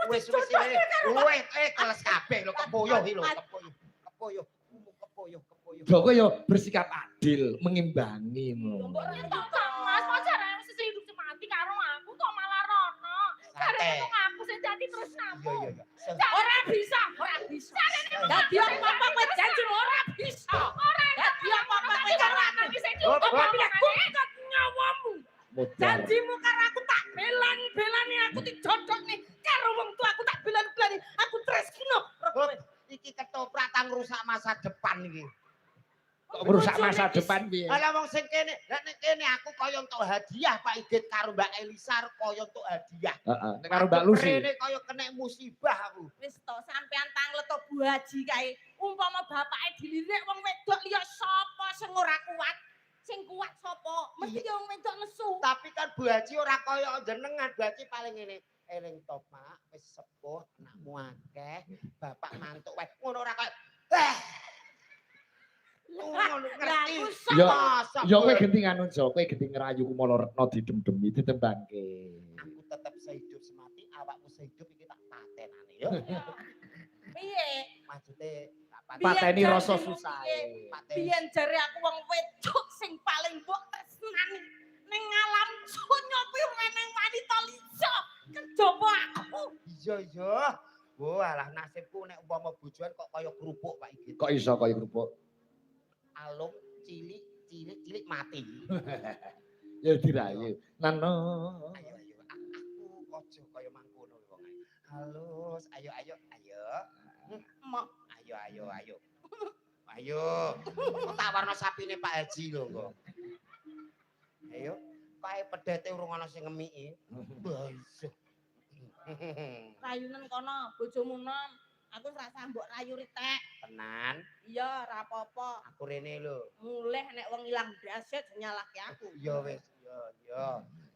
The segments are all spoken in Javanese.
Wis wis wis keles kabeh lho kepoyoh iki lho, kepoyoh. Kepoyoh, kepoyoh, kepoyoh. Joko yo bersikap adil, mengimbangi ngono. Mbok rayu Kang Mas, kok jarane sing hidup semati karo aku kok malah rono. Jarane wong aku sing dadi tresnamu. Iya iya iya. Ora bisa, ora bisa. Dadi apa-apa kowe janji ora bisa. Ora Dadi apa-apa kowe karo aku. iki sing Hop, dihukum hop. Kungkat nyawamu. Modar. Janjimu karo aku tak belan-belani, aku dijodhokne karo wong tua aku tak belan-belani. Aku tresno. Hop, iki ketoprak tang rusak masa depan iki. Kok merusak masa depan piye? Lah wong sing kene, lah nek kene aku kaya entuk hadiah Pak Igit karo Mbak Elisa kaya entuk hadiah. Heeh, nek karo Mbak Lucy. Rene kaya kena musibah aku. Wis to sampean tanglet to Bu Haji kae. Umpama bapake dilirik wong wedok liya sapa sing ora kuat? Sing kuat sapa? Mesti wong wedok nesu. Tapi kan Bu Haji ora kaya jenengan, Bu Haji paling ngene. Eling to, Pak, wis sepuh, anakmu akeh, bapak mantuk wae. Ngono ora kaya eh. Ngono ngerti. Ya, Masa ya kowe genti nganu Jo, kowe genti ngrayu Kumala Retna didem-demi ditembangke. Aku tetep sehidup semati, awakmu sehidup iki tak patenane ya. Piye? Maksude tak Biyen Pateni rasa janjimu susah. piye? pateni. Biyen jare aku wong wedok sing paling mbok tresnani ning alam donya kuwi ora nang wanita liya kejaba aku. Iya iya. Wah, alah nasibku nek umpama bojoan kok kaya kerupuk Pak Igit. Kok iso kaya kerupuk? Alung cilik cilik cilik mati. Ya dirayu. Nano. Ayo ayo aku aja kaya mangkono wong ae. Halus, ayo ayo ayo. Mok Ayo ayo ayo. Ayo. Kok tak warna sapine Pak Haji lho kok. Ayo, kae pedete urung ana sing ngemiki. Wah, iso. Rayunen kono bojomu nom. Aku ora mbok rayu ritek. Tenan, Iya, ora apa-apa. aku rene lho. Mulih nek wong ilang ndase nyalahke aku. Ya wis, ya ya.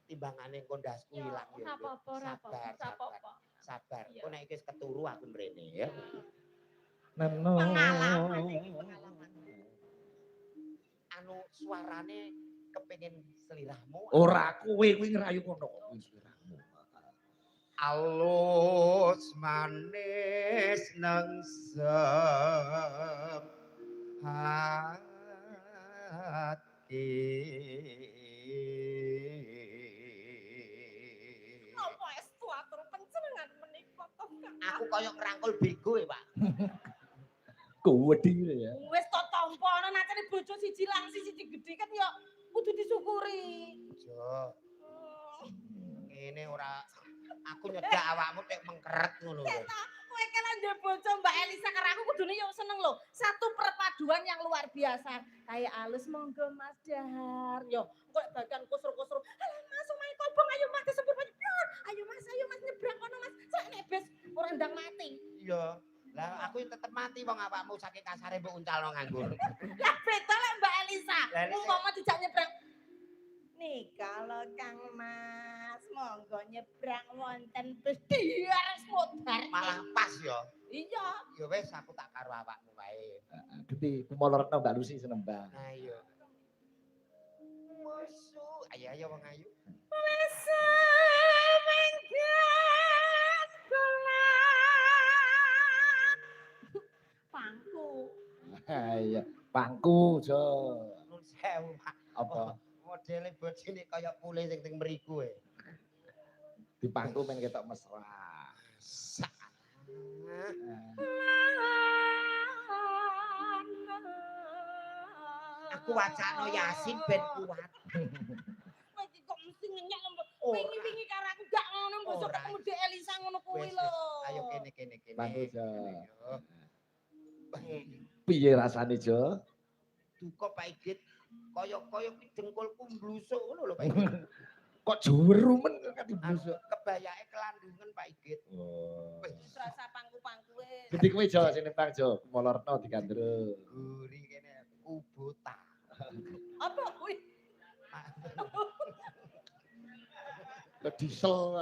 Timbangane engko ndasku Ya, ilang ya. ora apa-apa, ora apa-apa, Sabar, ora sabar. apa-apa. Sabar. Iya. Engko nek iki wis keturu aku mrene ya. Nano. Pengalaman iki, pengalaman. Anu suarane kepengin selirahmu. Ora kowe kuwi ngrayu kono kok kuwi sliramu. Alus manis nengsem hati. Apa estu atur panjenengan menika to, Kang? Aku kaya ngrangkul bego ya, Pak. Kuwedi ya. Wis to tampa ana nacane bojo siji lang siji gedhe kan ya kudu disyukuri. Jo, ngene ora aku nyedak awakmu tek mengkeret ngono lho. Kowe kan ndek bojo Mbak Elisa karo aku kudune yo seneng lho. Satu perpaduan yang luar biasa. Kayak alus monggo Mas Dahar. Yo kok bagian kusur-kusur. Alah Mas omahe kobong ayo Mas disebut banyak. Ayo Mas nyebrang kono Mas. Sak nek bes ora ndang mati. Iya. Lah aku tetep mati wong awakmu saking kasare mbok uncalno nganggur. Lah beda lek Mbak Elisa. Lah, Elisa. Umpama dijak nyebrang. Nih kalau Kang Mas monggo nyebrang wonten bus diares modar. Malah pas ya. Iya. Ya wis aku tak karo awakmu wae. Genti Kumala Retna Mbak Lucy senembang. Nah iya. Musu, ayo ayo wong ayu. Wis menggan bolan. Pangku. Iya, pangku Jo. Nun sewu, Pak. Apa Modele bojone kaya pule sing teng mriku e. dipangku men ketok mesra. Sak. Aku wacana Yasin ben kuat. Kowe iki kok mesti ngenyek lho. Ora. Wingi-wingi karo aku gak ngono mbok Ora. ketemu Dek Elisa ngono kuwi Wis, lho. wis. Ayo kene kene kene. Pangku Jo. Kene, yo. Piye rasane Jo? Duka Pak Igit kaya-kaya ki dengkulku mblusuk ngono lho Pak Igit. Kok juweru men kok diblusuk. Kebayake kelandungan Pak Igit. Oh. Wis Rasa pangku-pangku wis. Genti kowe Jo sing nembang Jo, Kumala Retna digandrung. guri kene kubota. Apa kuwi? Ke diesel.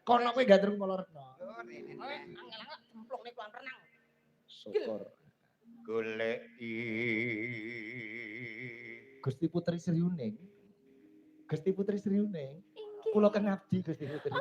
Kono kowe gandrung Kumala Retna. Oh, rene. Angel-angel cemplung ning kolam renang. Syukur. Goleki. Gusti Putri Sriuning. Gusti Putri Sriuning. Inggih. Kula kang ngabdi Gusti Putri.